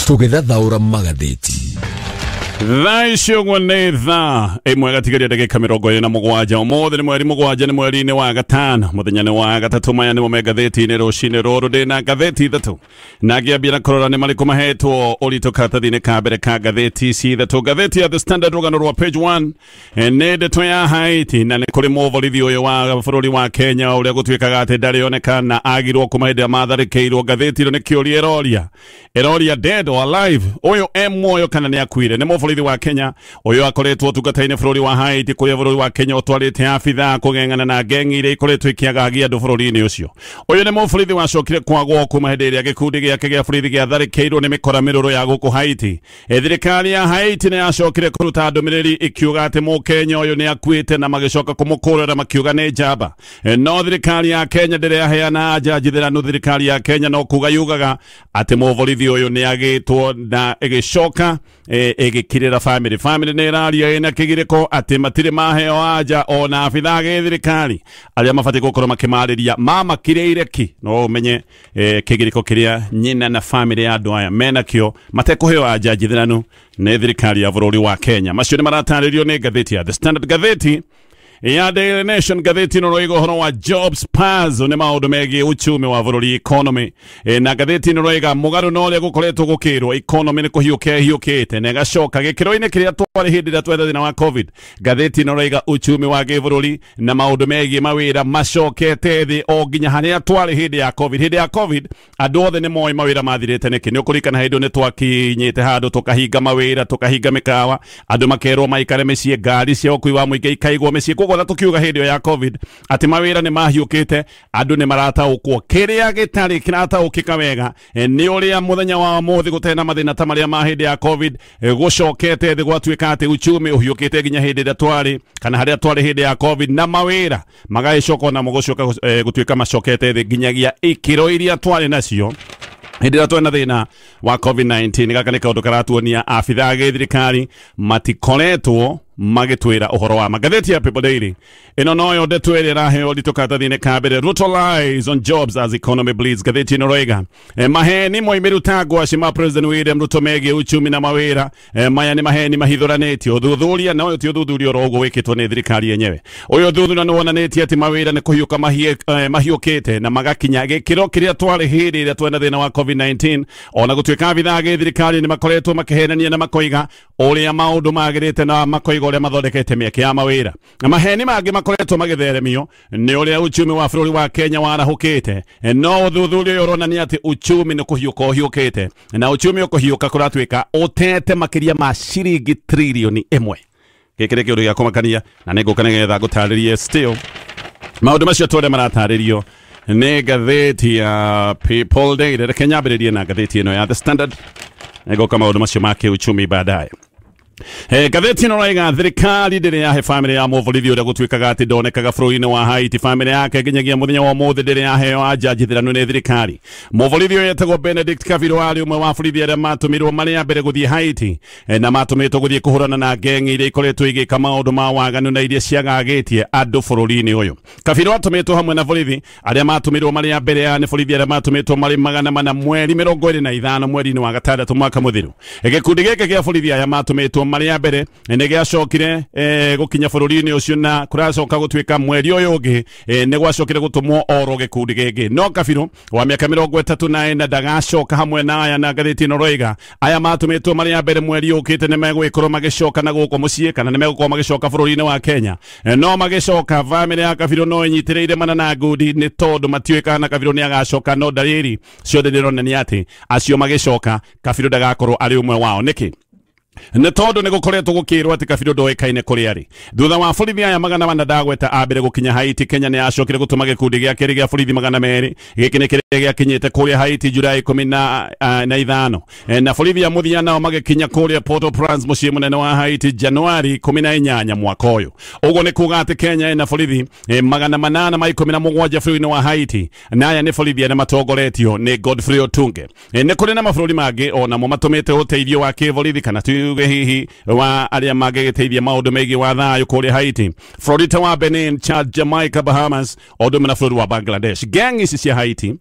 Tũgĩthathaũra magathĩti. Thaa icio ũguo nĩ thaa 1 gatigaria ndagĩka 27. Ũmũthĩ nĩ mweri 7, nĩ mweri-inĩ wa 5, mũthenya nĩ wa 3. Maya nĩmo me ngathĩti-inĩ rũcinĩ rũrũ. Ndĩna ngathĩti 3 na ngĩambia na kũrora nĩ marĩkũ mahetwo ũritũ karatathi-inĩ ka mbere ka ngathĩti ici 3. Ngathĩti ya The Standard, rũgano rwa page 1 nĩ ndeto ya Haiti, na nĩ kũrĩ mũborithi ũyũ wa bũrũri wa Kenya ũrĩa gũtuĩkaga atĩ ndarĩ oneka na agirwo kuma hĩndĩ ĩrĩa matharĩkĩirwo. Ngathĩti ĩno nĩ kĩũria ĩroria dead or alive, ũyũ e muoyo kana nĩ akuire. Nĩ mũborithi wa Kenya ũyũ akoretwo ũtungata-inĩ bũrũri wa Haiti, kũrĩa bũrũri wa Kenya ũtwarĩte abithaa kũng'eng'ana na ngengi iria ikoretwo ikĩagagia andũ bũrũri-inĩ ũcio. Ũyũ nĩ mũborithi wacokire kwagwo kuma hĩndĩ ĩrĩa gĩkundi gĩake gĩa borithi gĩatharĩkĩirwo nĩ mĩkora mĩrũrũ ya gũkũ Haiti. Thirikari ya Haiti nĩ yacokire kũruta ndũmĩrĩri ĩkiuga atĩ mũkenya ũyũ nĩ akuĩte, na magĩcoka kũmũkũrĩra makiuga nĩ njamba. No thirikari ya Kenya ndĩrĩ yaheana anja njithĩranu. Thirikari ya Kenya no kuga yugaga atĩ mũborithi ũyũ nĩ agĩtwo, na ĩgĩcoka ĩgĩkirĩra family. Family nĩ ĩraria ĩna kĩgirĩko atĩ matirĩ maheo anja ona abithaa gĩthirikari arĩa mabatiĩ gũkorwo makĩmarĩria mamakirĩire ki. No ũmenye kĩgirĩko kĩrĩa nyina na family ya andũ aya menakĩo matekũheo anja njithĩranu nĩ thirikari ya bũrũri wa Kenya. Macio nĩ maratarĩrio nĩ ngathĩti ya The Standard. Ngathĩti ya Daily Nation, ngathĩti ĩno roiga ũhoro wa jobs puzzle, nĩ maũndũ megiĩ uchumi wa bũrũri, economy. Na ngathĩti ĩno roiga mũgarũ na ũrĩa gũkoretwo gũkĩrwo economy nĩ kũhiũka ĩhiũkĩte na ĩgacoka gĩkĩro-inĩ kĩrĩa twarĩ hĩndĩ ĩrĩa twetha thĩna wa COVID. Ngathĩti ĩno roiga uchumi wa gĩbũrũri na maũndũ megiĩ mawĩra macokete thĩ o nginya harĩa twarĩ hĩndĩ ya COVID. Hĩndĩ ya COVID andũ othe nĩ moĩ mawĩra mathirĩte nĩkĩ. Nĩ ũkũririkana hĩndĩ ĩyo nĩ twakinyĩte handũ tũkahinga mawĩra, tũkahinga mĩkawa, andũ makerwo maikare mĩciĩ, ngari cia ũkui wa mũingĩ ikaigwo mĩciĩ. Koguo na tukiuga hĩndĩ ĩyo ya COVID atĩ mawĩra nĩ mahiũkĩte, andũ nĩ marataũkwo. Kĩrĩa gĩtarĩ kĩrataũkĩka wega nĩ ũrĩa mũthenya wa ũmũthĩ gũtarĩ na mathĩna ta marĩa ma hĩndĩ ya COVID, gũcokete thĩ gwatuĩka atĩ uchumi ũhiũkĩte nginya hĩndĩ ĩrĩa twarĩ kana harĩa twarĩ hĩndĩ ya COVID, na mawĩra magagĩcoka onamo gũcoka gũtuĩka macokete thĩ nginyagia ikĩro iria twarĩ nacio hĩndĩ ĩrĩa twena thĩna wa COVID-19. Gaka nĩ kaũndũ karatuonia abithaa gĩthirikari matikoretwo magĩtwĩra ũhoro wa ma. Ngathĩti ya People Daily, ĩno noyo ndeto ĩrĩa ĩraheo ũritũ karatathi-inĩ ka mbere, Ruto lies on jobs as economy bleeds. Ngathĩti ĩno roiga maheni moimĩru ta ngwaci ma President William Ruto megiĩ uchumi na mawĩra, maya nĩ maheni mahithũranĩtio. Ũthuthuria na ũyũ ti ũthuthuria oro ũguo wĩkĩtwo nĩ thirikari yenyewe. Ũyũ ũthuthuria nĩ wonanĩtie atĩ mawĩra nĩ kũhiũka mahiũkĩte na magakinya gĩkĩro kĩrĩa twarĩ hĩndĩ ĩrĩa twena thĩna wa COVID-19, ona gũtuĩka abithaa gĩthirikari nĩ makoretwo makĩhenania na makoiga ũrĩa maũndũ magĩrĩte na makoiga ũrĩa mathondekete mĩeke ya mawĩra. Na maheni mangĩ makoretwo magĩtheremio nĩ ũrĩa uchumi wa bũrũri wa Kenya warahũkĩte. No ũthuthuria ũyũ ũronania atĩ uchumi nĩ kũhiũka ũhiũkĩte, na uchumi ũkũhiũka kũratuĩka ũtete makĩria ma ciringi tririoni 1. Gĩkĩ nĩ kĩũndũ gĩa kũmakania, na nĩ ngũka nĩgetha ngũtarĩrie still maũndũ macio tũrĩa maratarĩrio nĩ ngathĩti ya People Daily. Reke nyambĩrĩrie na ngathĩti ĩno ya The Standard, nĩngũka maũndũ macio ma kĩuchumi baadaye. Ngathĩti ĩno raiga thirikari ndĩrĩ yahe family ya mũborithi ũrĩa gũtuĩkaga atĩ ndonekaga bũrũri-inĩ wa Haiti. Family yake nginyagia mũthenya wa ũmũthĩ ndĩrĩ yaheo anja njithĩranu nĩ thirikari. Mũborithi ũyũ etagwo Benedict Kaviro arĩ ũmwe wa borithi arĩa matũmirwo marĩ a mbere gũthiĩ Haiti, na matũmĩtwo gũthiĩ kũhũrana na ngengi iria ikoretwo igĩka maũndũ ma waganu na iria ciagagĩtie andũ bũrũri-inĩ ũyũ. Kaviro atũmĩtwo hamwe na borithi arĩa matũmirwo marĩ a mbere, ya nĩ borithi arĩa matũmĩtwo marĩ 400 mweri 25 mweri-inĩ wa 6 mwaka mũthiru. Gĩkundi gĩkĩ gĩa borithi aya matũmĩtwo marĩ a mbere nĩ gĩacokire gũkinya bũrũri-inĩ ũcio, na kũracoka gũtuĩka mweri ũyũ ũngĩ nĩ gwacokire gũtũmwo oro gĩkundi gĩkĩ. No Kabirũ wa mĩaka 34 ndagacoka hamwe na aya, na ngathĩti ĩno roiga aya matũmĩtwo marĩ a mbere mweri ũkĩte nĩ megũgĩkorwo magĩcoka na gũkũ mũciĩ, kana nĩ megũkorwo magĩcoka bũrũri-inĩ wa Kenya. No magĩcoka family ya Kabirũ no ĩnyitĩrĩire mana na ngundi, nĩ tondũ matiũĩ kana Kabirũ nĩ agacoka, no ndariri ciothe nĩironania atĩ acio magĩcoka Kabirũ ndagakorwo arĩ ũmwe wao. Nĩkĩ? Nĩ tondũ nĩ gũkoretwo gũkĩrwo atĩ Kabirũ ndoĩkaine kũrĩa arĩ. Thutha wa borithi aya 400 ndagweta a mbere gũkinya Haiti, Kenya nĩ yacokire gũtũma gĩkundi gĩa kerĩ gĩa borithi 200. Gĩkĩ nĩ kĩrĩa gĩakinyĩte kũrĩa Haiti Julai 15, na borithi a mũthia nao magĩkinya kũrĩa Port-au-Prince, mũciĩ mũnene wa Haiti, Januari 18 mwaka ũyũ. Ũguo nĩ kuga atĩ Kenya ĩna borithi 817 bũrũri-inĩ wa Haiti, na aya nĩ borithi arĩa matongoretio nĩ Godfrey Otunge. Nĩ kũrĩ na mabũrũri mangĩ onamo matũmĩte ũteithio wa kĩborithi, kana tuge hihi wa arĩa mangĩgĩteithia maũndũ megiĩ wa thayũ kũrĩa Haiti. Bũrũri ta wa Benin, Chad, Jamaica, Bahamas, o ũndũ ũmwe na bũrũri wa Bangladesh. Gang ici cia Haiti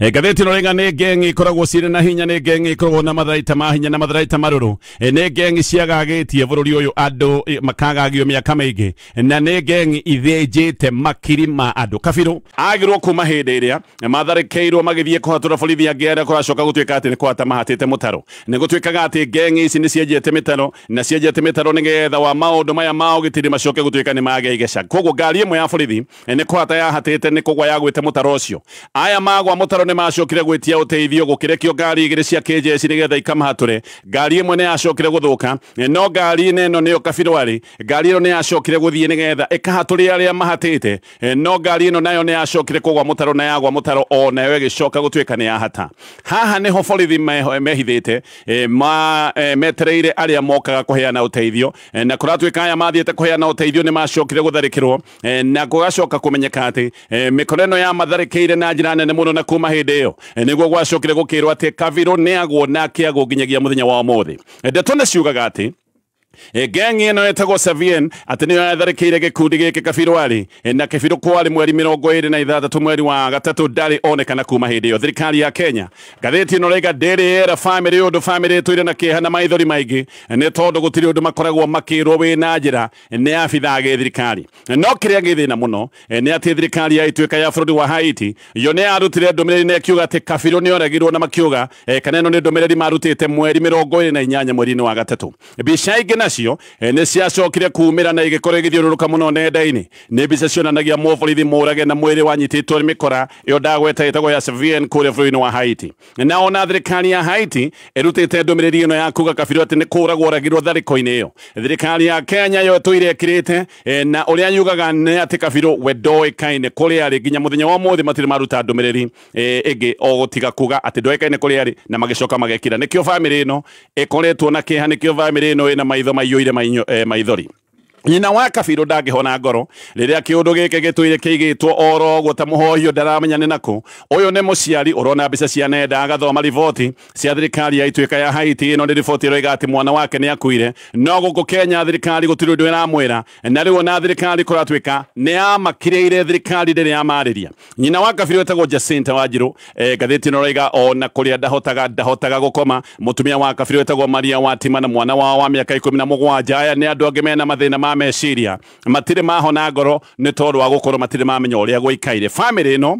Ngathĩti ĩno rĩga nĩ ngengi ikoragwo cirĩ na hinya, nĩ ngengi ikoragwo na matharaita ma hinya na matharaita marũrũ, nĩ ngengi ciagagĩtie bũrũri ũyũ andũ makagagio mĩaka mĩingĩ, na nĩ ngengi ithĩnjĩte makiri ma andũ. Kabirũ agirwo kuma hĩndĩ ĩrĩa matharĩkĩirwo magĩthiĩ kũhatũra borithi angĩ arĩa kũracoka gũtuĩka atĩ nĩ kũhata mahatĩte mũtaro. Nĩ gũtuĩkaga atĩ ngengi ici nĩ cienjete mĩtaro na cienjete mĩtaro nĩgetha wa maũndũ maya ma ũgitĩri macoke gũtuĩka nĩ magĩa igeca. Koguo ngari ĩmwe ya borithi nĩ kũhata yahatĩte nĩ kũgwa yagwĩte mũtaro ũcio. Aya magwa mũtaro nĩ macokire gwĩtia ũteithio gũkĩrekio ngari igĩrĩ cia kĩjeshi nĩgetha ikamahatũre. Ngari ĩmwe nĩ yacokire gũthũka, no ngari ĩno nĩyo Kabirũ arĩ. Ngari ĩno nĩ yacokire gũthiĩ nĩgetha ĩkahatũre arĩa mahatĩte, no ngari ĩno nayo nĩ yacokire kũgwa mũtaro na yagwa mũtaro o nayo ĩgĩcoka gũtuĩka nĩ yahata. Haha nĩho borithi mehithĩte, metereire arĩa mokaga kũheana ũteithio, na kũratuĩka aya mathiĩte kũheana ũteithio nĩ macokire gũtharĩkĩrwo, na gũgacoka kũmenyeka atĩ mĩkora ĩno yamatharĩkĩire na njĩra nene mũno, na kuma hĩndĩ ĩyo nĩguo gwacokire gũkĩrwo atĩ Kabirũ nĩ agwo na akĩagwo nginyagia mũthenya wa ũmũthĩ. Ndeto nĩ ciugaga atĩ ngengi ĩno ĩtagwo Savien atĩ nĩyo yatharĩkĩire gĩkundi gĩkĩ Kabirũ arĩ, na Kabirũ kwarĩ mweri 26 mweri wa gatatũ ndarĩ onekana kuma hĩndĩ ĩyo. Thirikari ya Kenya, ngathĩti ĩno raiga ndĩrĩ yera bamĩrĩ ũndũ, bamĩrĩ ĩtũire na kĩeha na maithori maingĩ nĩ tondũ gũtirĩ ũndũ makoragwo makĩrwo wĩ na njĩra nĩ abithaa a gĩthirikari. No kĩrĩa gĩthĩna mũno nĩ atĩ thirikari ya ituĩka ya bũrũri wa Haiti yo nĩ yarutire ndũmĩrĩri na ĩkiuga atĩ Kabirũ nĩ oragirwo, na makiuga kana ĩno nĩ ndũmĩrĩri marutĩte mweri 28 mweri-inĩ wa gatatũ. Mbica ingĩ nacio nĩ ciacokire kumĩra na igĩkorwo igĩthiũrũrũka mũno nenda-inĩ. Nĩ mbica cionanagia mũborithi mũrage na mwĩrĩ wanyitĩtwo nĩ mĩkora ĩyo ndagweta ĩtagwo ya Savien kũrĩa bũrũri-inĩ wa Haiti. Na ona thirikari ya Haiti ĩrutĩte ndũmĩrĩri ĩno ya kuga Kabirũ atĩ nĩ kũragwo oragirwo tharĩko-inĩ ĩyo. Thirikari ya Kenya yo ĩtũire ĩkirĩte, na ũrĩa yugaga nĩ atĩ Kabirũ we ndoĩkaine kũrĩa arĩ nginya mũthenya wa ũmũthĩ matirĩ maruta ndũmĩrĩri ĩngĩ o gũtiga kuga atĩ ndoĩkaine kũrĩa arĩ, na magĩcoka magekira. Nĩkĩo bamĩrĩ ĩno ĩkoretwo na kĩeha, nĩkĩo bamĩrĩ ĩno ĩna maitho maiyũire maithori. Nyina wa Kabirũ ndangĩhona ngoro rĩrĩa kĩũndũ gĩkĩ gĩtũire kĩigĩtwo oro ũguo ta mũhohio ndaramenya nĩ nakũ. Ũyũ nĩ mũciari ũrona mbica cia nenda agathoma riboti cia thirikari ya ituĩka ya Haiti. Ĩno nĩ riboti ĩroiga atĩ mwana wake nĩ akuire, no gũkũ Kenya thirikari gũtirĩ ũndũ ĩramwĩra, na rĩu ona thirikari kũratuĩka nĩ yamakirĩire thirikari ndĩrĩ yamarĩria. Nyina wa Kabirũ etagwo Jacinta Wanjirũ, ngathĩti ĩno ĩroiga ona kũrĩa ndahotaga gũkoma. Mũtumia wa Kabirũ etagwo Maria Watima na mwana wao wa mĩaka 17. Aya nĩ andũ angĩ mena mathĩna ma meciria, matirĩ mahona ngoro nĩ tondũ wa gũkorwo matirĩ mamenya ũrĩa gũikaire. Bamĩrĩ ĩno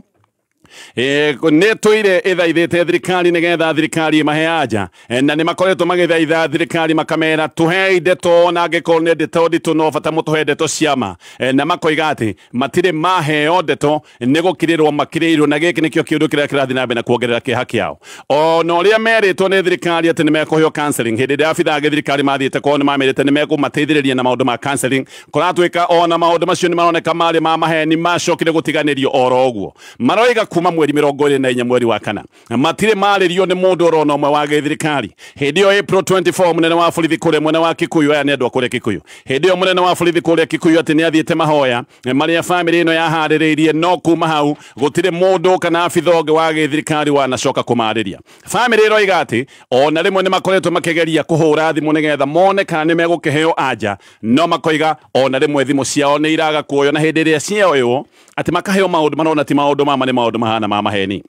nĩ tũire ĩthaithĩte thirikari nĩgetha thirikari ĩmahe anja, na nĩ makoretwo magĩthaitha thirikari makamera tũhei ndeto, na angĩkorwo nĩ ndeto nditũ no bata mũtũhe ndeto ciama, na makoiga atĩ matirĩ maheo ndeto nĩ gũkirĩrwo makirĩirwo, na gĩkĩ nĩkĩo kĩũndũ kĩrĩa kĩrathiĩ na mbere na kuongerera kĩeha kĩao. Ona ũrĩa merĩtwo nĩ thirikari atĩ nĩ mekũheo counseling, hĩndĩ ĩrĩa abithaa a gĩthirikari mathiĩte kwao nĩ mamerĩte nĩ mekũmateithĩrĩria na maũndũ ma counseling, kũratuĩka ona maũndũ macio nĩ maroneka marĩ ma maheni, macokire gũtiganĩrio oro ũguo. Maroiga kuma mweri 24 mweri wa kana matirĩ marĩrio nĩ mũndũ orona ũmwe wa gĩthirikari. Hĩndĩ ĩyo April 24 mũnene wa borithi kũrĩa mwena wa Kikuyu, aya nĩ andũ a kũrĩa Kikuyu, hĩndĩ ĩyo mũnene wa borithi kũrĩa Kikuyu atĩ nĩ athiĩte mahoya marĩa bamĩrĩ ĩno yaharĩrĩirie, no kuma hau gũtirĩ mũndũ kana abitha ũngĩ wa gĩthirikari wanacoka kũmarĩria. Bamĩrĩ ĩroiga atĩ ona rĩmwe nĩ makoretwo makĩgeria kũhũra thimũ nĩgetha mone kana nĩ megũkĩheo anja, no makoiga ona rĩmwe thimũ ciao nĩ iraga kuoywo, na hĩndĩ ĩrĩa cioywo atĩ makaheo maũndũ marona ti maũndũ mama, nĩ maũndũ mahana ma maheni.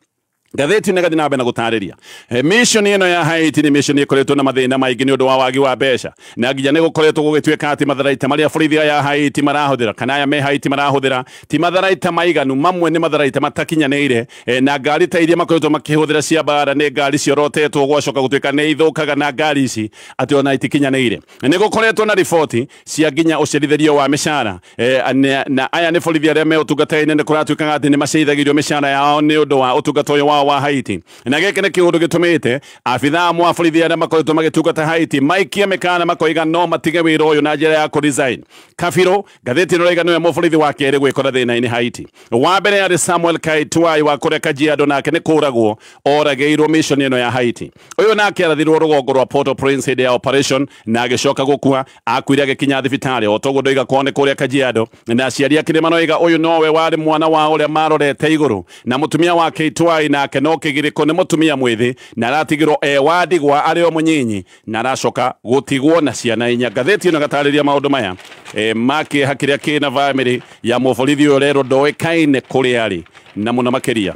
Ngathĩti nĩ gathiĩ na mbere na gũtarĩria mission ĩno ya Haiti nĩ mission ĩkoretwo na mathĩna maingĩ nĩ ũndũ wa wagi wa mbeca, na nginya nĩ gũkoretwo gũgĩtuĩka atĩ matharaita marĩa borithi aya Haiti marahũthĩra kana aya me Haiti marahũthĩra ti matharaita maiganu, mamwe nĩ matharaita matakinyanĩire, na ngari ta iria makoretwo makĩhũthĩra cia mbara nĩ ngari ciorotetwo gwacoka gũtuĩka nĩ ithũkaga, na ngari ici atĩ ona itikinyanĩire. Nĩ gũkoretwo na riboti cia nginya ũcerithĩrio wa mĩcara, na aya nĩ borithi arĩa me ũtungata-inĩ nĩ kũratuĩkaga atĩ nĩ macerithagĩrio mĩcara yao nĩ ũndũ wa ũtungata ũyũ wao wa Haiti. Na gĩkĩ nĩ kĩũndũ gĩtũmĩte abithaa amwe a borithi arĩa makoretwo magĩtungata Haiti maikie mĩkana makoiga no matige wĩra ũyũ na njĩra ya kũresign. Kabirũ, ngathĩti ĩno ĩroiga nĩwe mũborithi wa kerĩ gwĩkora thĩna-inĩ Haiti. Wa mbere arĩ Samuel Kaitwai wa kũrĩa Kajiado, nake nĩ kũragwo oragĩirwo mission ĩno ya Haiti. Ũyũ nake arathirwo rũgongo rwa Port-au-Prince hĩndĩ ya operation na agĩcoka gũkua, akuire agĩkinya thibitarĩ o toguo ndoiga kwao nĩ kũrĩa Kajiado, na aciari ake nĩ maroiga ũyũ nowe warĩ mwana wao ũrĩa marorete igũrũ, na mũtumia wa Kaitwai nake no kĩgirĩko nĩ mũtumia mwĩthĩ na aratigirwo e wa ndigwa arĩ o mũnyinyi na aracoka gũtigwo na ciana inya. Ngathĩti ĩno ĩgatarĩria maũndũ maya ma kĩeha kĩrĩa kĩna bamĩrĩ ya mũborithi ũyũ ũrerwo ndoĩkaine kũrĩa arĩ, na mũno makĩria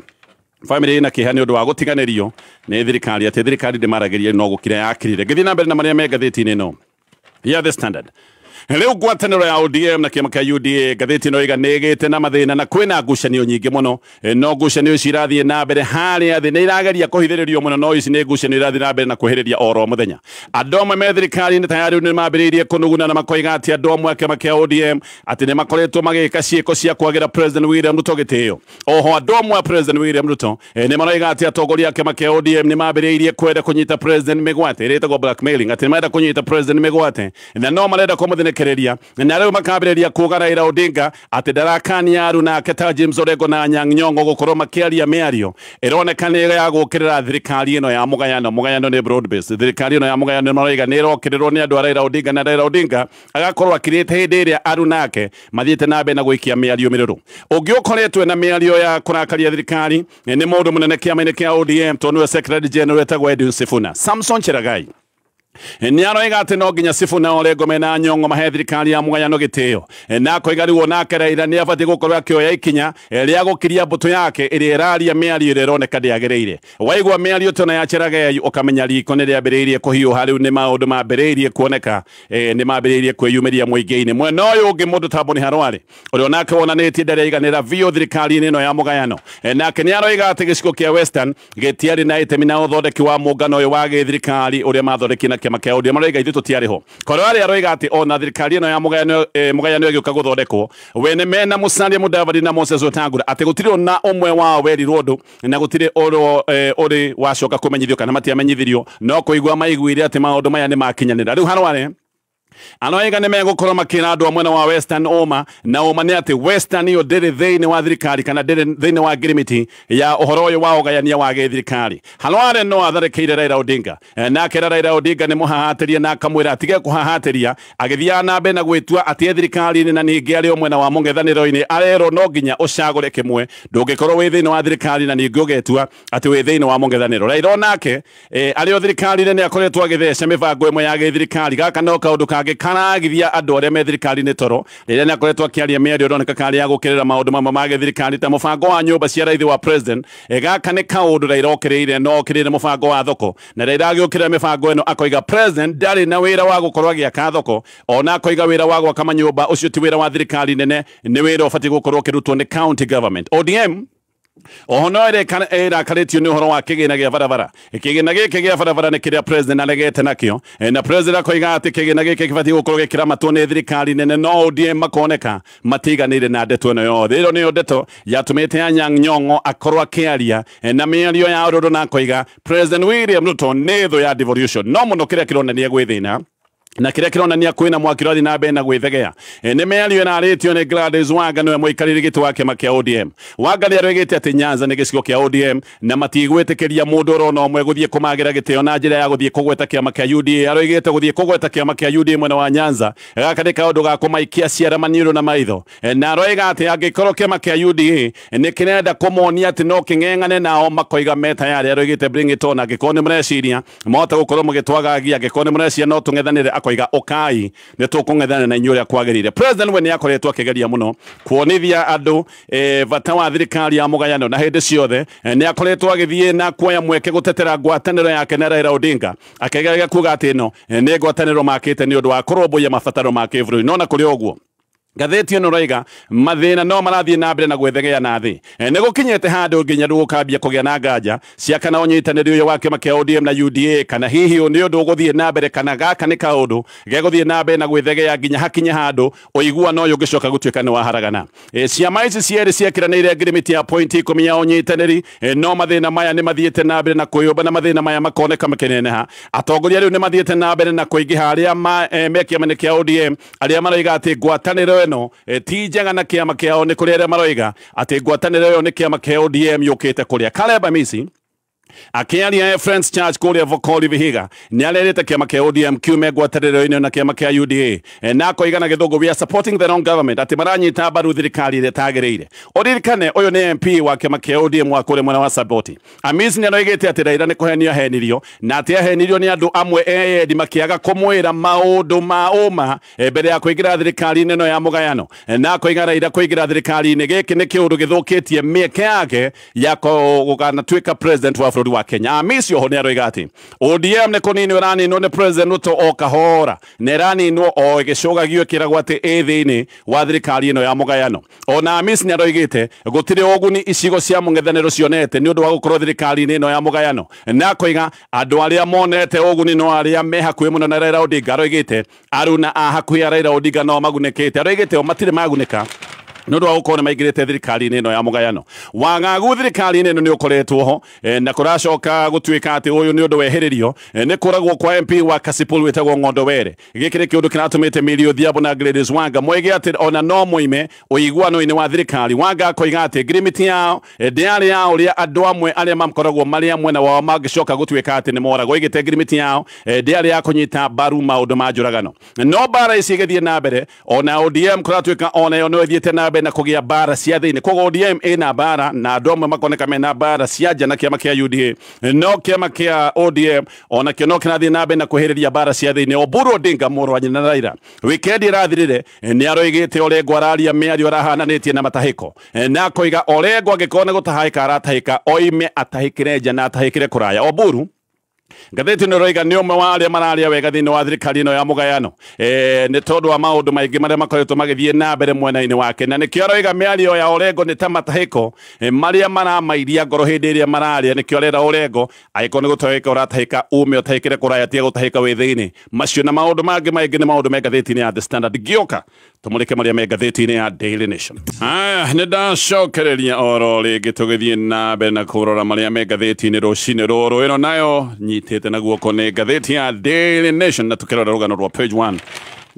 Family ina kĩeha nĩ ũndũ wa gũtiganĩrio nĩ thirikari, atĩ thirikari ndĩmaragĩria no gũkira yakirire. Ngĩthiĩ na mbere na marĩa me ngathĩti-inĩ ĩno ya The Standard. Rĩu ngwatanĩro ya ODM na kĩama kĩa UDA, ngathĩti ĩno ĩga nĩ ĩgĩte na mathĩna na kwĩna ngucanio nyingĩ mũno. No ngucanio ici irathiĩ na mbere harĩa thĩ, nĩ irageria kũhithĩrĩrio mũno, no ici nĩ ngucanio irathiĩ na mbere na kwĩhĩrĩria oro mũthenya. Andũ amwe me thirikari-inĩ tayari nĩ mambĩrĩirie kũnuguna na makoiga atĩ andũ amwe a kĩama kĩa ODM atĩ nĩ makoretwo magĩka ciĩko cia kwagĩra President William Ruto gĩtĩo. Oho andũ amwe a President William Ruto nĩ maroiga atĩ atongoria a kĩama kĩa ODM nĩ mambĩrĩirie kwenda kũnyita President mĩgwate, ĩrĩa ĩtagwo blackmailing, atĩ nĩ marenda kũnyita President mĩgwate na no marenda kũmũthinekereria, na rĩu makambĩrĩria kuga Raila Odinga atĩ ndarakania aruna ake ta James Orengo na Anyang' Nyong'o gũkorwo makĩaria mĩario ĩroneka nĩ ya gũkĩrĩra thirikari ĩno ya mũgayano. Mũgayano nĩ broad based. Thirikari ĩno ya mũgayano maroiga nĩ ĩrokĩrĩrwo nĩ andũ a Raila Odinga, na Raila Odinga agakorwo akirĩte hĩndĩ ĩrĩa aruna ake mathiĩte na mbere na gũikia mĩario mĩrũrũ. Ũngĩ ũkoretwo na mĩario ya kũrakaria thirikari nĩ mũndũ mũnene kĩama-inĩ kĩa ODM, tondũ nĩwe Secretary General etagwo Edwin Sifuna. Samson Cherargei nĩ aroiga atĩ no nginya Sifuna Orengo mena Nyong'o mahe thirikari ya mũgayano gĩtĩo, na akoiga rĩu onake Raila nĩ abatiĩ gũkorwo akĩoya ikinya rĩa gũkiria mbũtũ yake ĩrĩa ĩraria mĩario ĩrĩa ĩroneka ndĩagĩrĩire. Waigua mĩario tona ya Cherargei ũkamenya riko nĩ rĩambĩrĩirie kũhiũha. Rĩu nĩ maũndũ mambĩrĩirie kuoneka, nĩ mambĩrĩirie kwĩyumĩria mũingĩ-inĩ. Mwena ũyũ ũngĩ mũndũ ta Boni Harware ũrĩa onake wonanĩtie ndaraiganĩra biũ thirikari-inĩ ĩno ya mũgayano, nake nĩ aroiga atĩ gĩcigo kĩa Western gĩtiarĩ na itemi na ũthondeki wa mũngano ũyũ wa gĩthirikari ũrĩa mathondekire na kĩama kĩa ODM. Maroiga ithuĩ tũtiarĩ ho. Korwo arĩa aroiga atĩ ona thirikari ĩno ya mũgayano, mũgayano ĩgĩũka gũthondekwo, wene mena Musalia Mudavadi na Moses Wetangula, atĩ gũtirĩ ona ũmwe wao werirwo ũndũ na gũtirĩ ũrĩ wacoka kũmenyithio kana matiamenyithirio, no kũigua maiguire atĩ maũndũ maya nĩ makinyanĩra. Rĩu Harware anoiga nĩ megũkorwo makĩra andũ a mwena wa Western ũma, na ũma nĩ atĩ Western ĩyo ndĩrĩ thĩinĩ wa thirikari kana ndĩrĩ thĩinĩ wa ngirimiti ya ũhoro ũyũ wa ũgayania wa gĩthirikari. Harware no atharĩkĩire Raila Odinga, nake Raila Odinga nĩ mũhahatĩria na akamwĩra atige kũhahatĩria, agĩthiaga na mbere na gwĩtua atĩ thirikari-inĩ na ningĩ arĩ o mwena wa mũng'ethanĩro-inĩ arerwo no nginya ũcagũre kĩmwe, ndũngĩkorwo wĩ thĩinĩ wa thirikari na ningĩ ũgetua atĩ wĩ thĩinĩ wa mũng'ethanĩro. Raila onake arĩ o thirikari-inĩ nĩ akoretwo agĩtheca mĩbango ĩmwe ya gĩthirikari. Gaka no kaũndũ kangĩ karagithia andũ arĩa me thirikari-inĩ toro rĩrĩa nĩ akoretwo akĩaria mĩario ĩroneka karĩ ya gũkĩrĩra maũndũ mamwe ma gĩthirikari ta mũbango wa nyũmba cia raithi wa president. Gaka nĩ kaũndũ Raila okĩrĩire, no okĩrĩire mũbango wa thoko, na Raila agĩũkĩrĩra mĩbango ĩno akoiga president ndarĩ na wĩra wa gũkorwo agĩaka thoko, ona akoiga wĩra wa gwaka manyũmba ũcio ti wĩra wa thirikari nene, nĩ wĩra ũbatiĩ gũkorwo ũkĩrutwo nĩ county government. ODM oho no ĩrakarĩtio nĩ ũhoro wa kĩgĩna gĩa barabara. Kĩgĩna gĩkĩ gĩa barabara nĩ kĩrĩa president aregete nakĩo, na president akoiga atĩ kĩgĩna gĩkĩ gĩbatiĩ gũkorwo gĩkĩramatwo nĩ thirikari nene, no ODM makoneka matiganĩire na ndeto ĩno yothe. Ĩno nĩyo ndeto yatũmĩte Anyang' Nyong'o akorwo akĩaria na mĩario ya ũrũrũ na akoiga President William Ruto nĩ thũ ya devolution. No mũno kĩrĩa kĩronania gwĩ thĩna na kĩrĩa kĩronania kwĩna mwaki ũrathiĩ na mbere na gwĩthegea nĩ mĩario ĩrarĩtio nĩ Gladys Wanga, nĩwe mũikarĩri gĩtĩ wa kĩama kĩa ODM. Wanga nĩ aroigĩte atĩ Nyanza nĩ gĩcigo kĩa ODM na matigwĩtĩkĩria mũndũ orona ũmwe gũthiĩ kũmagĩra gĩtĩo na njĩra ya gũthiĩ kũgweta kĩama kĩa UDA. Aroigĩte gũthiĩ kũgweta kĩama kĩa UDA mwena wa Nyanza gaka nĩ kaũndũ ga kũmaikia ciara maniũrũ na maitho, na aroiga atĩ angĩkorwo kĩama kĩa UDA nĩ kĩrenda kũmonia atĩ no kĩng'eng'ane nao makoiga me tayari. Aroigĩte bring it on, angĩkorwo nĩ mũreciria mwahota gũkorwo mũgĩtwagagia, angĩkorwo nĩ mũreciria no tũng'ethanĩre, akoiga ũkai nĩ tũkũng'ethana na inyuĩ ũrĩa kwagĩrĩire. President we nĩ akoretwo akĩgeria mũno kuonithia andũ bata wa thirikari ya mũgayano, na hĩndĩ ciothe nĩ akoretwo agĩthiĩ na kuoya mweke gũtetera ngwatanĩro yake na Raila Odinga, akĩgeria kuga atĩ ĩno nĩ ngwatanĩro makĩte nĩ ũndũ wa kũrũmbũiya mabataro ma kĩbũrũri. No na kũrĩ ũguo ngathĩti ĩno raiga mathĩna no marathiĩ na mbere na gwĩthegea na thĩ. Nĩ gũkinyĩte handũ nginya rĩu gũkambia kũgĩa na nganja cia kana ũnyitanĩri ũyũ wa kĩama kĩa ODM na UDA kana hihi nĩ ũndũ ũgũthiĩ na mbere, kana gaka nĩ kaũndũ gegũthiĩ na mbere na gwĩthegea nginya hakinye handũ ũiguano ũyũ ũngĩcoka gũtuĩka nĩ waharagana. Ciama ici cierĩ ciekĩranĩire ngirimiti ya point 10 ya ũnyitanĩri, no mathĩna maya nĩ mathiĩte na mbere na kwĩyũmba na mathĩna maya makoneka makĩneneha. Atongoria rĩu nĩ mathiĩte na mbere na kũingĩha arĩa me kĩama-inĩ kĩa ODM arĩa maroiga atĩ ngwatanĩro ĩno ti njega na kĩama kĩao, nĩ kũrĩ arĩa maroiga atĩ ngwatanĩro ĩyo nĩ kĩama kĩa ODM yũkĩte kũrĩa. Caleb Amisi Akiaria Friends Church kũrĩa Vokoli Vihiga nĩ arerĩte kĩama kĩa ODM kiume ngwatanĩro-inĩ na kĩama kĩa UDA, na akoiga na gĩthũngũ, "We are supporting the wrong government," atĩ maranyita mbaru thirikari ĩrĩa ĩtagĩrĩire. Ũririkane ũyũ nĩ MP wa kĩama kĩa ODM wa kũrĩa mwena wa Saboti. Amis nĩ aroigĩte atĩ Raila nĩ kũhenio ahenirio, na atĩ ahenirio nĩ andũ amwe eyendi makĩaga kũmwĩra maũndũ ma ũma mbere ya kũingĩra thirikari-inĩ ĩno ya mũgayano, na akoiga Raila kũingĩra thirikari-inĩ gĩkĩ nĩ kĩũndũ gĩthũkĩtie mĩeke yake ya gũkanatuĩka president wa bũrũri wa Kenya. Amisi oho nĩ aroiga atĩ ODM nĩ kũninwo ĩraninwo nĩ President Ruto o kahora, na ĩraninwo o ĩgĩcũgagio ĩkĩragwo atĩ ĩ thĩinĩ wa thirikari ĩno ya mũgayano. Ona Amisi nĩ aroigĩte gũtirĩ ũguni icigo cia mũng'ethanĩro cionete nĩ ũndũ wa gũkorwo thirikari-inĩ ĩno ya mũgayano, na akoiga andũ arĩa monete ũguni no arĩa me hakuhĩ mũno na Raila Odinga. Aroigĩte aruna a hakuhĩ a Raila Odinga no magunĩkĩte, aroigĩte o matirĩ magunĩka nĩ ũndũ wa gũkorwo nĩ maingĩrĩte thirikari-inĩ ĩno ya mũgayano. Wagagu thirikari-inĩ ĩno nĩ ũkoretwo ho, na kũracoka gũtuĩka atĩ ũyũ nĩ ũndũ wehererio nĩ kũragwo kwa MP wa Kasipul wĩtagwo Ng'ondo Were. Gĩkĩ nĩ kĩũndũ kĩratũmĩte Millie Odhiambo na Gladys Wanga moige atĩ ona no moime ũiguano-inĩ wa thirikari. Wanga akoiga atĩ ngirimiti yao ndĩarĩ ya ũrĩa andũ amwe arĩa makoragwo marĩ a mwena wao mangĩcoka gũtuĩka atĩ nĩ moragwo. Oigĩte ngirimiti yao ndĩarĩ ya kũnyita mbaru maũndũ ma njũragano. No mbara ici igĩthiĩ na mbere, ona ODM kũratuĩka onayo no ĩthiĩte na mbere na kũgĩa mbara cia thĩinĩ. Koguo ODM ĩna mbara na andũ amwe makoneka mena mbara cia nja na kĩama kĩa UDA, no kĩama kĩa ODM ona kĩo no kĩrathiĩ na mbere na kwĩhĩrĩria mbara cia thĩinĩ. Oburu Odinga mũrũ wa nyina na Raila wikendi ĩrathirire nĩ aroigĩte Orengo araria mĩario arahananĩtie na matahĩko, na akoiga Orengo angĩkorwo nĩ gũtahĩka aratahĩka oime atahĩkĩre nja na atahĩkĩre kũraya. Oburu, ngathĩti nĩ ĩroiga, nĩ ũmwe wa arĩa mararia wega thĩinĩ wa thirikari ĩno ya mũgayano, nĩ tondũ wa maũndũ maingĩ marĩa makoretwo magĩthiĩ na mbere mwena-inĩ wake, na nĩkĩo aroiga mĩario ya Orengo nĩ ta matahĩko marĩa maramairia ngoro hĩndĩ ĩrĩa mararia. Nĩkĩo arera Orengo angĩkorwo nĩ gũtahĩka ũratahĩka ume ũtahĩkĩre kũraya, tiga gũtahĩka wĩ thĩinĩ. Macio na maũndũ mangĩ maingĩ nĩ maũndũ me ngathĩti-inĩ ya The Standard. Ngĩũka tũmũrĩke marĩa me ngathĩti-inĩ ya Daily Nation. Aya, nĩ ndacokereria oro rĩngĩ tũgĩthiĩ na mbere na kũrora marĩa me ngathĩti-inĩ rũcinĩ rũrũ. Ĩno nayo nyitĩte na guoko nĩ ngathĩti ya Daily Nation, na tũkĩrora rũgano rwa page 1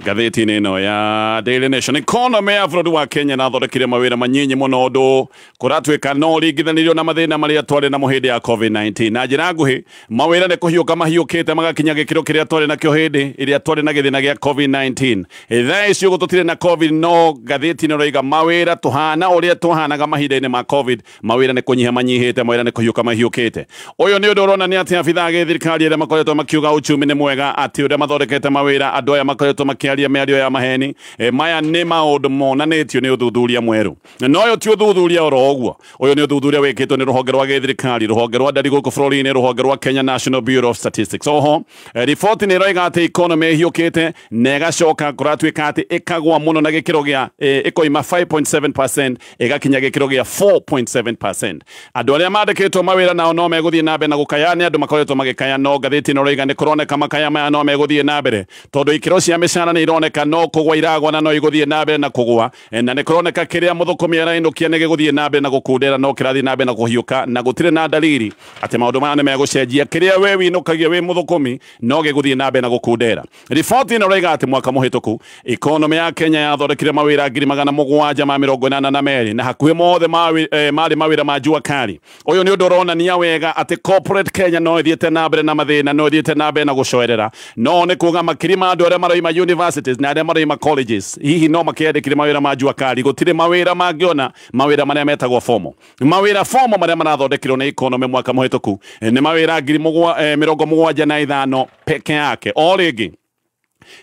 ngathĩti-inĩ ĩno ya Daily Nation. Economy ya bũrũri wa Kenya nathondekire mawĩra manyinyi mũno, ũndũ kũratuĩka no ringithanirio na mathĩna marĩa twarĩ namo hĩndĩ ya COVID-19. Na njĩra nguhĩ, mawĩra nĩ kũhiũka mahiũkĩte magakinya gĩkĩro kĩrĩa twarĩ nakĩo hĩndĩ ĩrĩa twarĩ na gĩthĩna gĩa COVID-19. Thaa ici ũguo tũtirĩ na COVID, no ngathĩti ĩno ĩroiga mawĩra tũhana ũrĩa tũhanaga mahinda-inĩ ma COVID. Mawĩra nĩ kũnyiha manyihĩte, mawĩra nĩ kũhiũka mahiũkĩte. Ũyũ nĩ ũndũ ũronania atĩ abithaa gĩthirikari arĩa makoretwo makiuga uchumi nĩ mwega, atĩ ũrĩa mathondekete mawĩra, andũ aya makoretwo makĩaria mĩario ya maheni. Maya nĩ maũndũ monanĩtio nĩ ũthuthuria mwerũ, no ũyũ ti ũthuthuria oro ũguo. Ũyũ nĩ ũthuthuria wĩkĩtwo nĩ rũhonge rwa gĩthirikari, rũhonge rwa ndari gũkũ bũrũri-inĩ, rũhonge rwa Kenya National Bureau of Statistics. Oho riboti nĩ ĩroiga atĩ economy ĩhiũkĩte na ĩgacoka kũratuĩka atĩ ĩkagwa mũno na gĩkĩro gĩa ĩkoima 5.7% ĩgakinya gĩkĩro gĩa 4.7%. Andũ arĩa mandĩkĩtwo mawĩra nao no megũthiĩ na mbere na gũkaya. Nĩ andũ makoretwo magĩkaya, no ngathĩti ĩno ĩroiga nĩ kũroneka makaya maya no megũthiĩ na mbere, tondũ ikĩro cia mĩcara nĩ ironeka no kũgwa iragwa na no igũthiĩ na mbere na kũgwa, na nĩ kũroneka kĩrĩa mũthũkũmi arainũkia nĩ gĩgũthiĩ na mbere na gũkundera, no kĩrathiĩ na mbere na kũhiũka, na gũtirĩ na dalili atĩ maũndũ maya nĩ megũcenjia. Kĩrĩa we winũkagia wĩ mũthũkũmi no gĩgũthiĩ na mbere na gũkundera. Riboti ĩno ĩroiga atĩ mwaka mũhĩtũku economy ya Kenya yathondekire mawĩra 782,000, na hakuhĩ mothe marĩ mawĩra ma jua kali. Ũyũ nĩ ũndũ ũronania wega atĩ corporate Kenya no ĩthiĩte na mbere na mathĩna, no ĩthiĩte na mbere na gũcoerera. No nĩ kuga makiri ma andũ arĩa maroima universities na arĩa maroima colleges hihi no makĩandĩkire mawĩra ma jua kali. Gũtirĩ mawĩra mangĩona, mawĩra marĩa metagwo formal, mawĩra formal marĩa marathondekirwo nĩ economy mwaka mũhĩtũku nĩ mawĩra 75,000 peke yake. O rĩngĩ,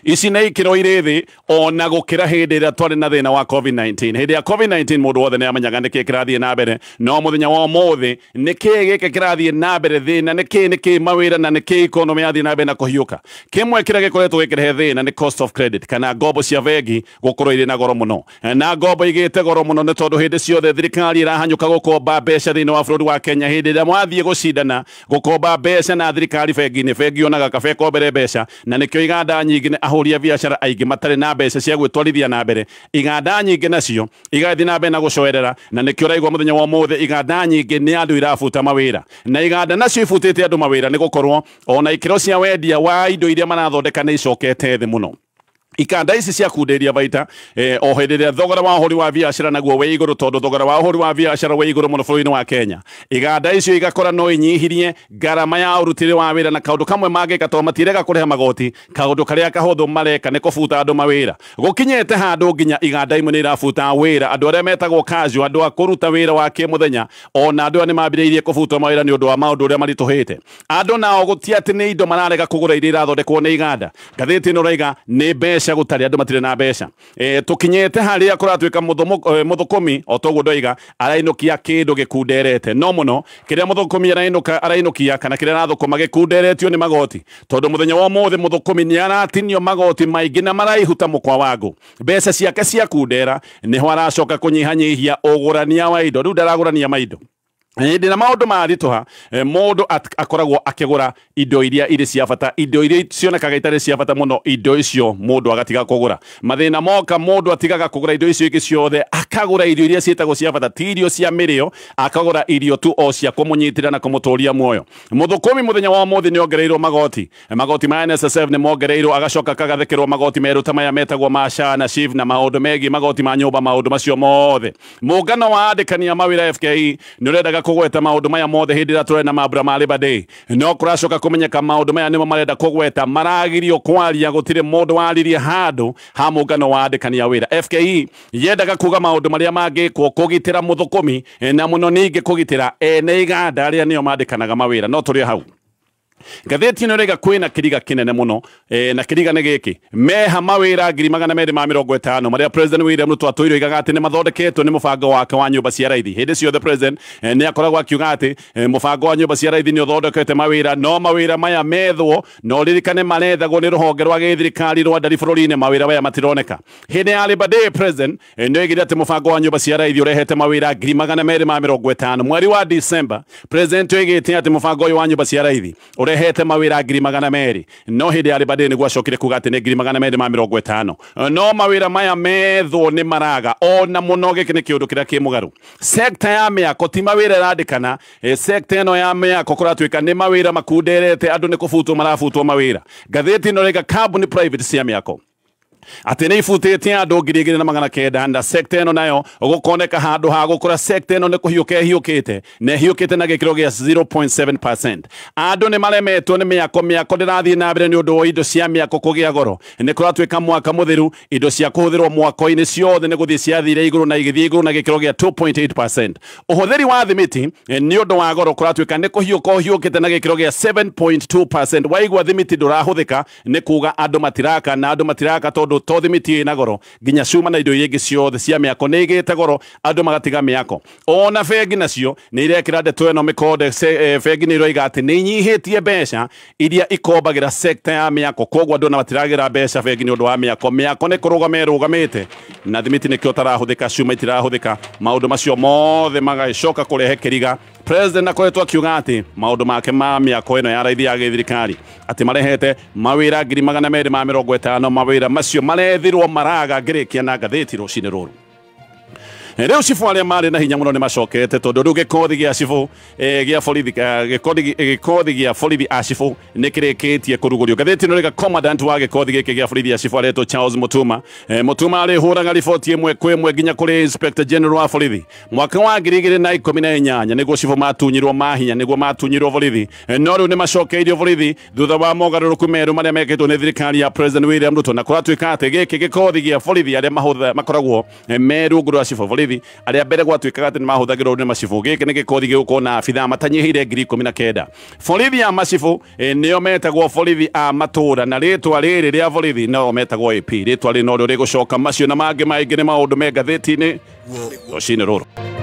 ici nĩ ikĩro irĩ thĩ ona gũkĩra hĩndĩ ĩrĩa twarĩ na thĩna wa COVID-19. Hĩndĩ ya COVID-19 mũndũ wothe nĩ amenyaga nĩkĩ kĩrathiĩ na mbere, no mũthenya wa ũmũthĩ nĩkĩ gĩkĩ kĩrathiĩ na mbere? Thĩna nĩkĩ? Nĩkĩ mawĩra na nĩkĩ economy yathiĩ na mbere na kũhiũka? Kĩmwe kĩrĩa gĩkoretwo gĩkĩrehe thĩna nĩ cost of credit, kana ngombo cia bengi gũkorwo irĩ na goro mũno. Na ngombo igĩte goro mũno nĩ tondũ hĩndĩ ciothe thirikari ĩrahanyũka gũkomba mbeca thĩinĩ wa bũrũri wa Kenya. Hĩndĩ ĩrĩa mwathiĩ gũcindana gũkomba mbeca na thirikari bengi-inĩ, bengi yonaga kaba ĩkombere mbeca, na nĩkĩo iganda nyingĩ nĩ ahũri a biacara aingĩ matarĩ na mbeca cia gwĩtwarithia na mbere. Iganda nyingĩ nacio igathiĩ na mbere na gũcoerera, na nĩkĩo ũraigua mũthenya wa ũmũthĩ iganda nyingĩ nĩ andũ irabuta mawĩra, na iganda nacio ibutĩte andũ mawĩra nĩ gũkorwo ona ikĩro cia wendia wa indo iria marathondeka nĩ icokete thĩ mũno. Ikanda ici cia kunderia baita o hĩndĩ ĩrĩa thogora wa ũhũri wa biacara naguo wĩ igũrũ, tondũ thogora wa ũhũri wa biacara wĩ igũrũ mũno bũrũri-inĩ wa Kenya. Iganda icio igakora no inyihirie ngarama ya ũrutĩre wa wĩra, na kaũndũ kamwe mangĩka tondũ matirega kũrĩha magoti, kaũndũ karĩa kahũthũ mareka nĩ kũbuta andũ mawĩra. Gũkinyĩte handũ nginya iganda imwe nĩ irabuta wĩra andũ arĩa metagwo casual, andũ a kũruta wĩra wa kĩmũthenya, ona andũ aya nĩ mambĩrĩirie kũbutwo mawĩra nĩ ũndũ wa maũndũ ũrĩa maritũhĩte. Andũ nao gũtia atĩ nĩ indo mararega kũgũra iria irathondekwo nĩ iganda. Ngathĩti ĩno ĩraiga nĩ mbeca gũtarĩ, andũ matirĩ na mbeca. Tũkinyĩte harĩa kũratuĩka mũthũkũmi o toguo ndoiga arainũkia kĩndũ gĩkunderete, no mũno kĩrĩa mũthũkũmi arainũkia kana kĩrĩa arathũkũma gĩkunderetio nĩ magoti, tondũ mũthenya wa ũmũthĩ mũthũkũmi nĩ aratinio magoti maingĩ na maraihu ta mũkwa wa ngũ. Mbeca ciake cia kundera nĩho aracoka kũnyihanyihia ũgũrania wa indo, rĩu ndaragũrania maindo. Hĩndĩ na maũndũ maritũha, mũndũ akoragwo akĩgũra indo iria irĩ cia bata, indo iria cionekaga itarĩ cia bata mũno, indo icio mũndũ agatiga kũgũra. Mathĩna moka mũndũ atigaga kũgũra indo icio ingĩ ciothe, akagũra irio iria ciĩtagwo cia bata, ti irio cia mĩrĩo, akagũra irio tu o cia kũmũnyitĩrĩra na kũmũtũria muoyo. Mũthũkũmi mũthenya wa ũmũthĩ nĩ ongereirwo magoti, magoti ma NSSF nĩ mongereirwo, agacoka akagathĩkĩrwo magoti merũ ta maya metagwo ma SHA na SHIF na maũndũ megiĩ magoti ma nyũmba, maũndũ macio mothe. Mũngano wa andĩkani a mawĩra FKE nĩ ũrendaga kũgweta maũndũ maya mothe hĩndĩ ĩrĩa tũrĩ na mambura ma Labor Day, no kũracoka kũmenyeka maũndũ maya nĩmo marenda kũgweta, maragirio kwaria, gũtirĩ mũndũ waririe handũ ha mũngano wa andĩkani a wĩra. FKE yendaga kuga maũndũ marĩa mangĩkwo kũgitĩra mũthũkũmi na mũno ningĩ kũgitĩra ene iganda arĩa nĩo mandĩkanaga mawĩra. No tũrĩ hau ngathĩti ĩno ĩraiga kwĩna kĩriga kĩnene mũno, na kĩriga nĩ gĩkĩ meha mawĩra 250,000 marĩa President William Ruto atũire oigaga atĩ nĩ mathondeketwo nĩ mũbango wake wa nyũmba cia raithi. Hĩndĩ ciothe President nĩ akoragwo akiuga atĩ mũbango wa nyũmba cia raithi nĩ ũthondekete mawĩra, no mawĩra maya methwo no ririkane marethagwo nĩ rũhonge rwa gĩthirikari rwa ndari bũrũri-inĩ, mawĩra maya matironeka. Hĩndĩ ya Labor Day President nĩ oigire atĩ mũbango wa nyũmba cia raithi ũrehete mawĩra 250,000. Mweri wa December President oigĩte atĩ mũbango ũyũ wa nyũmba cia raithi ũrehete mawĩra 200,000, no hĩndĩ ya Labor Day nĩguo acokire kuga atĩ nĩ 250,000. No mawĩra maya methwo nĩ maraga ona mũno, gĩkĩ nĩ kĩũndũ kĩrĩa kĩ mũgarũ. Sekta ya mĩako ti mawĩra ĩrandĩkana, sekta ĩno ya mĩako kũratuĩka nĩ mawĩra makunderete, andũ nĩ kũbutwo marabutwo mawĩra. Ngathĩti ĩno ĩraiga kambuni private cia mĩako atĩ nĩ ibutĩtie andũ 2,900, na sekta ĩno nayo gũkoneka handũ ha gũkũra, sekta ĩno nĩ kũhiũka ĩhiũkĩte na ĩhiũkĩte na gĩkĩro gĩa 0.7%. Andũ nĩ maremetwo nĩ mĩako, mĩako ndĩrathiĩ na mbere nĩ ũndũ wa indo cia mĩako kũgĩa goro. Nĩ kũratuĩka mwaka mũthiru indo cia kũhũthĩrwo mwako-inĩ ciothe nĩ gũthiĩ ciathire igũrũ na igĩthiĩ igũrũ na gĩkĩro gĩa 2.8%. Ũhũthĩri wa thimiti nĩ ũndũ wa goro kũratuĩka nĩ kũhiũka ũhiũkĩte na gĩkĩro gĩa 7.2%. Waigua thimiti ndũrahũthĩka nĩ kuga andũ matiraka, na andũ matiraka tondũ to thimiti ĩna goro, nginya cuma na indo iria ingĩ ciothe cia mĩako nĩ igĩte goro, andũ magatiga mĩako. Ona bengi nacio nĩ irekĩra ndeto ĩno mĩkonde. Bengi nĩ iroiga atĩ nĩ inyihĩtie mbeca iria ikombagĩra sekta ya mĩako, koguo andũ ona matiragĩra mbeca bengi nĩ ũndũ wa mĩako. Mĩako nĩ kũrũgama ĩrũgamĩte na thimiti nĩkĩo ũtarahũthĩka, cuma itirahũthĩka, maũndũ macio mothe magagĩcoka kũrehe kĩriga. President akoretwo akiuga atĩ maũndũ make ma mĩako ĩno ya raithi ya gĩthirikari atĩ marehete mawĩra 250,000, mawĩra macio marethirwo maraga. Ngĩrĩkia na ngathĩti rũcinĩ rũrũ, rĩu cibũ arĩa marĩ na hinya mũno nĩ macokete, tondũ rĩu gĩkothi gĩa cibũ gĩa borithi, gĩkothi gĩa borithi a cibũ nĩ kĩrĩkĩtie kũrugũrio. Ngathĩti ĩno ĩraiga commandant wa gĩkothi gĩkĩ gĩa borithi a cibũ aretwo Charles Mutuma. Mutuma arĩhũraga riboti ĩmwe kwĩ ĩmwe nginya kũrĩ Inspector General wa borithi. Mwaka wa 2018 nĩguo cibũ matunyirwo mahinya, nĩguo matunyirwo borithi, no rĩu nĩ macokeirio borithi thutha wa mogarũrũku merũ marĩa mekĩtwo nĩ thirikari ya President William Ruto, na kũratuĩka atĩ gĩkĩ gĩkothi gĩa borithi arĩa makoragwo me rungu rwa cibũ borithi arĩa mbere gwatuĩkaga atĩ nĩ mahũthagĩrwo nĩ macibũ, gĩkĩ nĩ gĩkothi gĩgũkorwo na abithaa matanyihĩire 19,000. Borithi a macibũ nĩo metagwo borithi a matũra, na rĩtwa rĩrĩ rĩa borithi no metagwo AP. Rĩtwa rĩrĩ norĩo rĩgũcoka. Macio na mangĩ maingĩ nĩ maũndũ me ngathĩti-inĩ rũcinĩ rũrũ.